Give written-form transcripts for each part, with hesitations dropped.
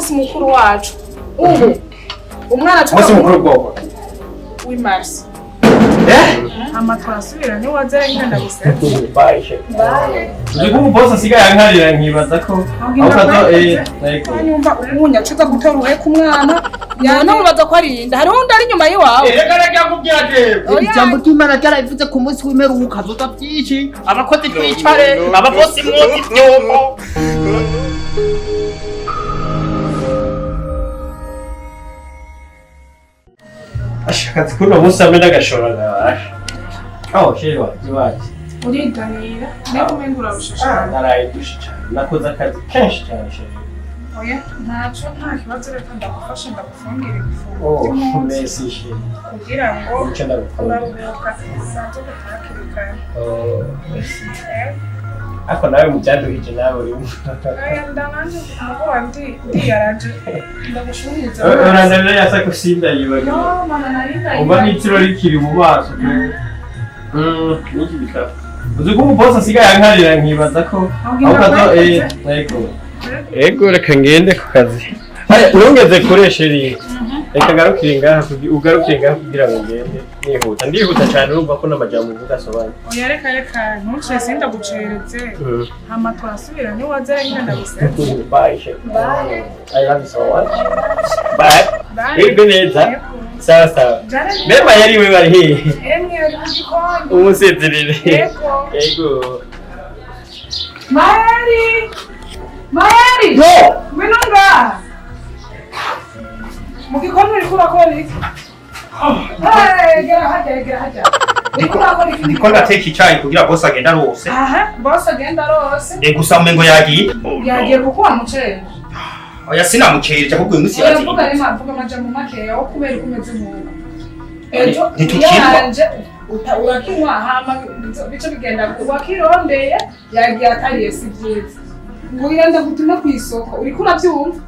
N'umunsi mukuru wacu ubu umwana Umunsi mukuru bwoko. W'imarsi. Eh? Hama twasubira niwaza nyine ndagusetse. Bye, chérie. Uzi ko umubosi asigaye ankarira nkibaza ko aho kazo ariko Nyumva ubunya acuza gutora uheka umwana yana mubaza ko arinda hariho undi ari inyuma y'iwawe. Reka reka kubwira jewe. Oya. Ijambo ry'Imana ryarabivuze ku munsi w'imperuka hazoza byinshi, abakozi twicare, ababosi mwoza ivyombo. Asha, akazi kuno munsi hamwe n'agashora gabasha. Oh, chérie wanje wanje. Uriganira ariko umenga urarushishana. Naraye dushe cyane. Nakoze akazi kenshi cyane, chérie. Oya, ntaco, nta kibazo, reka ndagufashe ndagufungire ifunguro Oh, ry'umunsi merci, chérie. kugira ngo Nicyo ndagukunda. uraruhuka usanze gutaha hakiri kare. Oh, merci. Ariko nawe mu byaduhije nawe urimo. Oya, ndabanje umugo ndi ndiyaraje ndagushungiza. Urandabira yasa kusinda yibagiwe. No mana, nari Umva n'itiro rikiri mu maso pe. N'iki gitabo. Uzi ko umubosi asigaye ankarira nkibaza ko aho kazo ariko. Ego, reka ngende ku kazi. Aya, urongeze kure, chérie. Reka ngarukire ngaha ugarukire ngaha kugira ngo ngende nihuta. Ndihuta cyane, urumva ko n'amajambo uvuga asobanye. Oya, reka reka, ntuce sindaguceretse. Hama twasubira niwaza nyine ndagusetse. Bye, chérie. Bye. I love you so much. Bye. Bye. Wirirwe neza. Yego. Sawa sawa. Jane. Mema yari we bari hehe? Emwe, ari mu gikoni. Umusezerere. Yego. Yego. Mayeri! Mayeri! Yo! Ngwino ngaha! Mu gikoni uriko urakora iki? Hey, gera hajya, gera hajya. Uriko urakora iki? Ndiko ndateka icayi kugira bosi agenda arose. Aha, boss agenda arose. Gusa umengo yagiye. Yagiye kuko wamucereje. Oya, sinamucereje, ahubwo uyu munsi Oya, yagiye. mvuga rero, mvuga amajambo makeya wo kubera uko umeze nk'uko. Ejo Ntitukirwa. yanje urakinywa hama bice bigenda wakirondeye yagiye atariye, si byiza. Ngira ndagutume ku isoko, uriko urabyumva?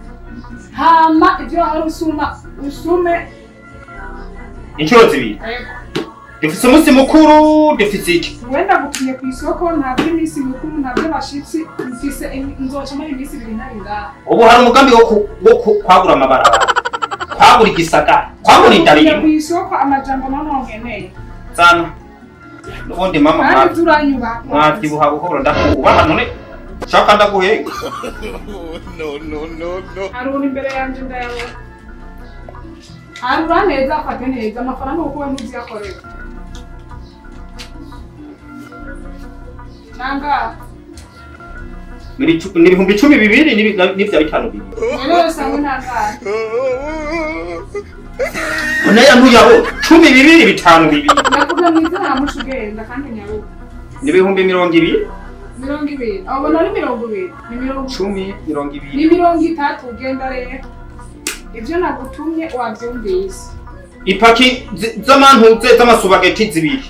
Hama ibyo wahora usuma usume. Inshuro zibiri. Dufise umunsi mukuru, dufise iki? Wenda gutumye ku isoko, nta by'iminsi mikuru, nta by'abashitsi mfise, nzocamo iminsi 2 ntari ngaha. Ubu hari umugambi wo kwagura amabarabara, kwagura igisagara, kwagura Ngutumye ku indarimo. isoko, amajambo noneho nkeneye. Sana n'ubundi mama. Kandi turanyubaha. Mwavyibuha buhoro, ndakubaha, none shaka ndaguheka. Haruna imbere yanje ndayabona, harura neza, afate neza amafaranga kuko we ntuziyakorera nangaha. Ni 20,000 n'ivya bitanu bibiri. Rero yose hamwe nangaha? None ya ntuyabo 10 bibiri bitanu bibiri. Ndavuga mu izina muco ugenda kandi nyaruka. Ni 20,000. 20, abo ari 20, ni mirongo 10 mirongo ni ibiri. 30. Ugenda rero, ibyo nagutumye wabyumvise? Ipaki z'amantuze z'amasupageti zibiri,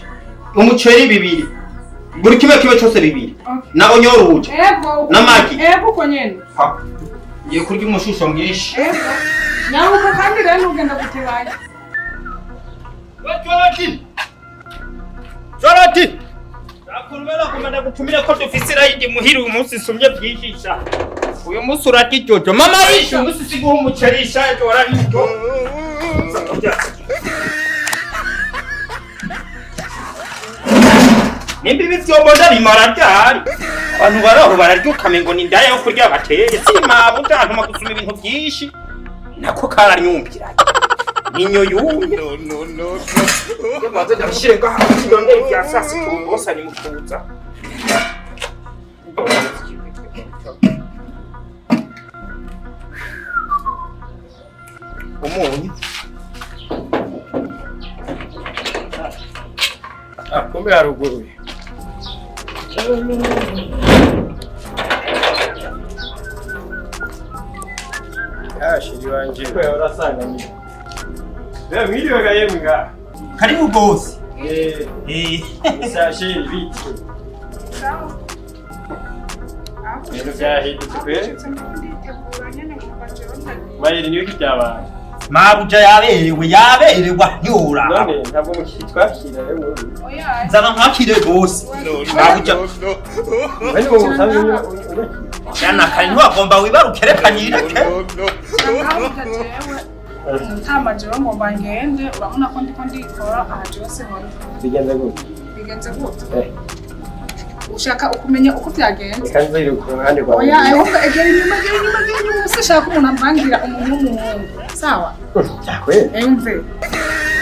umuceri bibiri, buri kimwe kimwe cose bibiri. Okay. Na onyoruje. Ego. N'amagi. Ego, uko nyene. Ha, ngiye kurya umushusho mwinshi. Ego, nyaruka kandi rero ntugenda gutebanya. Jorati! Jorati! Nakurumela kumenda gutumire ko dufise irayidi muhira uyu munsi nsumye vyinshi. Uyu munsi urarya iryojo. Mama yishe, uyu munsi siguha umuceri sha, ejo wararya. Nimba ibi vyombo ndabimara ryari? Abantu baraho bararya ukamengo ni indaya yo kurya bateye. Simaba utantuma gusuma ibintu vyinshi. Nako karanyumbira. Ninyo yumye. Maze ndabishire ngaha ndondera ibya saa sita ubusa ni mukuza. Umunyu. Ah, kumbe haruguruye. Ah, chérie wanje. Kwe urasanga ni. Rero mwiriwe ga yemwe ga. Karibu bose. Eh, isa chérie bite? Sawa. Ibintu byahindutse kwe. Ushitse nditegura nyene nkumva jewe ndagiye. Mayeri niyo kibyabaye. Mabuja yaberewe, yaberewe ntiworaba. None ntabwo mukitwakira rero mwebwe. Oya. Nzana nkwakire bose. Mabuja. Bari mu musanzu unakira. Jana kare ntiwagomba wibaruke, reka nireke. Ngaho jewe mutama, jewe ngomba ngende. Urabona ko ndiko ndikora aha, jewe siho. Bigenze gute? Bigenze gute? Eh. Ushaka ukumenya uko byagenze? Reka nzire ku ruhande rwawe. Oya, ahubwo egera inyuma, egera inyuma, egera inyuma. Ushaka umuntu amvangira umuntu w'umuhungu, sawa? Cyakwe. Emve.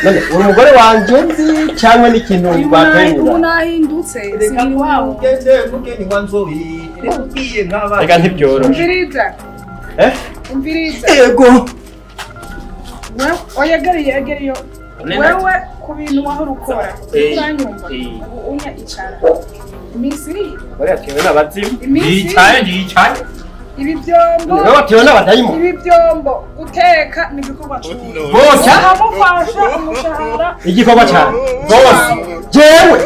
None uri umugore wanje nzi cyangwa n'ikintu Uyu batenyura? Ubu nahindutse, siri wawo. Ugende, mugeni wa nzobe, reka ugiye nk'abandi. Reka, ntibyoroshe. Umviriza. Eh. Umviriza. Yego. Wewe, oya, egera, egera iyo. Wewe, ku bintu wahora ukora, uranyumva? Ubu unya icara iminsi iri Bariya tewe n'abazimu. Iminsi Yicaye, yicaye. Ibi byombo. Niwe watewe n'abadayimu. Ibi byombo, guteka ni igikorwa cyiza. Bose. Ukamufasha umushahara. Igikorwa cyane bose, jewe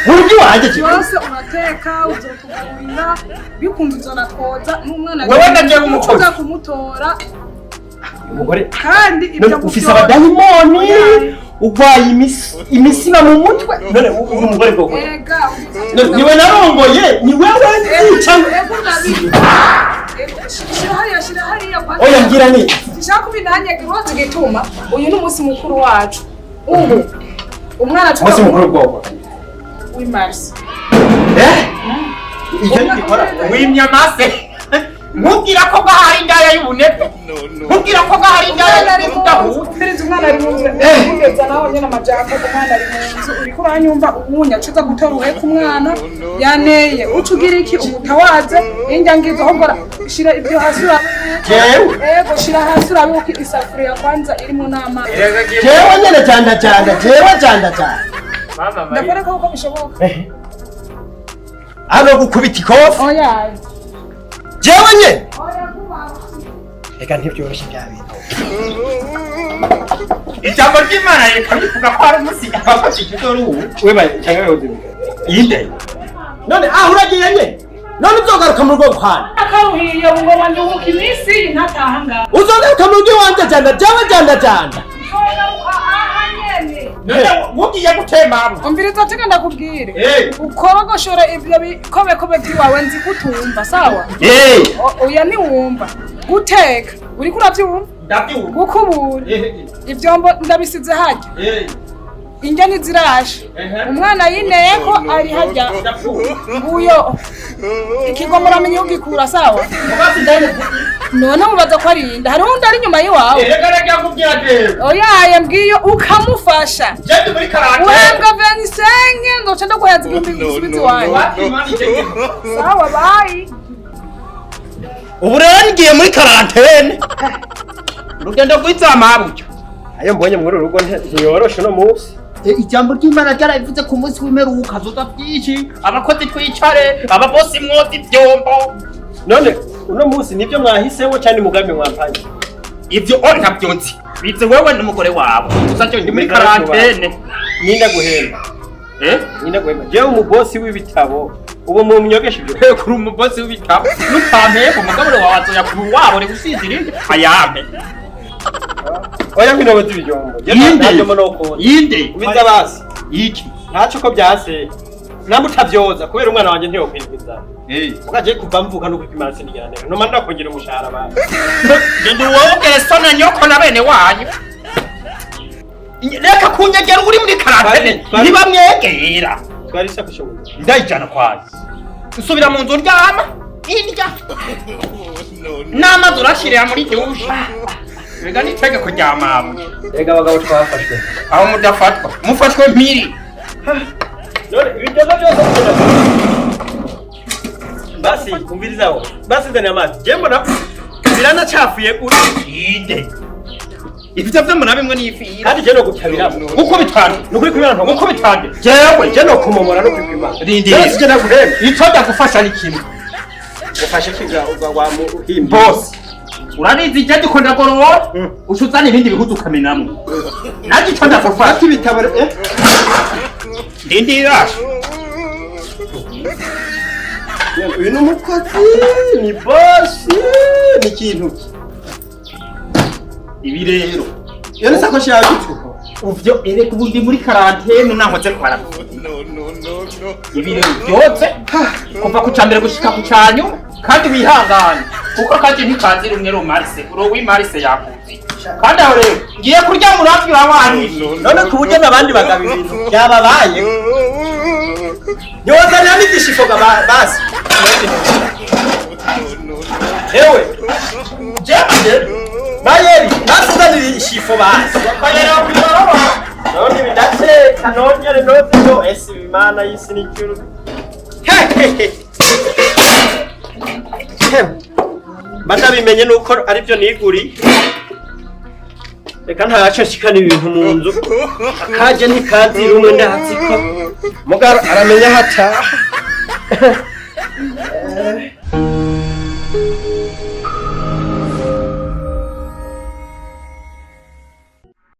mu rugo iwanjye jewe. Byose urateka, uzotugaburira, bikunze uzonatwoza n'umwana. Wewe na jewe umukozi. Uza kumutora. Umugore. Kandi ibyo None ufise abadayimoni, urwaye imisima mu mutwe. None uri umugore bwoko? Ega. None niwe narongoye, ni wewe nzi cyangwa? Ego, ndabizi. Ego, shira hariya, shira hariya kwa. Oya, mbwira ni. Shaka kubinanyega uruzi gituma uyu ni umunsi mukuru wacu. Ubu umwana Umunsi mukuru bwoko? W'imarisi. Eh, icyo gikora. Wimye amase, nkubwira ko gahari indaya y'ubunebwe, nkubwira ko gahari indaya Umwana ari mu nzu. y'ubudahuza. Umviriza, umwana ari mu nzu. Umviriza nawe nyine amajambo. Umwana ari mu nzu, uriko uranyumva? Ubunya cuza gutora uheka umwana yaneye, uca ugira iki? Umutawaze indya ngizo. Ahubwo shira ibyo hasi urabe. Jewe? Ego, shira hasi urabe uko isafuriya kwanza irimo n'amazi. Jewe nyene janda janda, jewe janda janda. Ndakwereka uko bishoboka. Hano gukubita ikofi. Oya. Jewe nyene. Oya, kuba. Reka, ntibyoroshe bya bintu. Ijambo ry'Imana reka rivuga ko hari umunsi abafashije uzoruhu. Wewe cyangwa wewe? Inde? None aho uragiye nyene, none uzogaruka mu rugo kwana? Akaruhiye ngoma, nduhuka iminsi ntataha ngaha. Uzogaruka mu rugo iwanje janda, jewe janda janda? Nzogaruka aha nyene. None mugiye gutema? Umviriza, tega ndakubwire. Eh. Ukorogoshore ibyo bikobekobe by'iwawe, nzi ko utumva, sawa? Eh. Oya, ntiwumva. Guteka, uriko uravyumva? Ndabyumva. Gukubura. Ivyombo ndabisize harya. Eh. Indya ntizirashe. Umwana yineye ko ari harya. Nguyo ikigo, muramenye ugikura, sawa? None mubaza ko ari inda, hariho undi ari inyuma y'iwawe. Reka, reka, kubwira jewe. Oyaye, mbwiyo ukamufasha. Jewe muri karate. Uhembwa 25, nzoca ndaguheza 1000 gusubiza iwanyu. Sawa, bye. Ubu rero ngiye muri quarantaine, urugendo rw'izamaburyo. Ayo mbonye muri uru rugo ntiyoroshe uno munsi. Ijambo ry'Imana ryarabivuze, ku munsi w'imperuka hazoza byinshi: abakozi twicare, ababosi mwoza ivyombo. None uno munsi nibyo mwahisemo cyane, umugambi mwampanye? Ivyo o ntabyo nzi, bize wewe n'umugore wawe. Gusa ndi muri quarantaine. Ninda guhemba? Eh. Ninda guhemba jewe umubosi w'ibitabo? Ubu mumyogesha ibyo? He, kuri umubosi w'ibitabo nutampemba, umugabure wawe azoya ku wabo reka usinzira indi ayampe. Oya, ngwino woze ibijumbo. Yinde? Ntabyo mbona. Yinde? Ubiza basi. Iki? Ntacyo ko byase namwe utavyoza, kubera umwana wanje ntiyokwirwa inzara. Eh. Ukaje kuva mvuka no kwipimana sinigera neka noma ndakongera umushahara basi. Genda uwogere so na nyoko na bene wanyu. Reka kunyegera, uri muri quarantaine. Ntibamwegera. Twari isakoshi mu nzu. Ndayijana kwayo, nsubira mu nzu ndyama, indya n'amazi urashirira muri douche. Rega n'itegeko rya mama. Rega abagabo twafashwe. Aho mudafatwa, mufashwe mpiri. None ibijumbo byose bigenda basi? Umvirizaho basi, nzanira amazi. Je mbona biranacafuye uri. Inde? Ivyo vyo muna bimwe n'ifira. Kandi je no gutabiramo. Uko bitanu. Nukuri kubera nto. Uko bitanu jewe. Je no kumomora no kwipima. Rindira. Rero sije naguhemba. Ico ndagufasha ni kimwe. Ufashe kwiga uga wa muhimba. Bosi, urabizi je ndiko ndagorora, uca uzana ibindi bihuzu ukamenamwo. Naje ico ndagufasha. Fata ibitabo, eh. Ndindira. Uyu ni umukozi, ni bosi, ni ikintu ki? Ibi rero. Iyo ni sakoshi yawe gituko? Uvyo ereka, ubu ndi muri quarantaine, nahoze kwara ibi rero byose kuva ku ca mbere gushika ku ca nyuma. Kandi wihangane, kuko akaje ntikazi rumwe rumarise uro wimarise yakuzi. Kandi aho rero ngiye kurya muravyo urawanije. None ku buryo n'abandi bagabo ibintu byababaye, ntiwazanira n'igishifoga basi? Ewe Jembe. Mayeri, basuzanira ishifo basi. Bakayera kwibarabara. None bidateka, nongere noze ese imana y'isi n'ijuru. Hehehe, mba ndabimenye nuko aribyo niguri. Reka ntaco nshikana ibintu mu nzu, akaje ntikazi rumwe, ndazi ko mugabo aramenya aho ataha.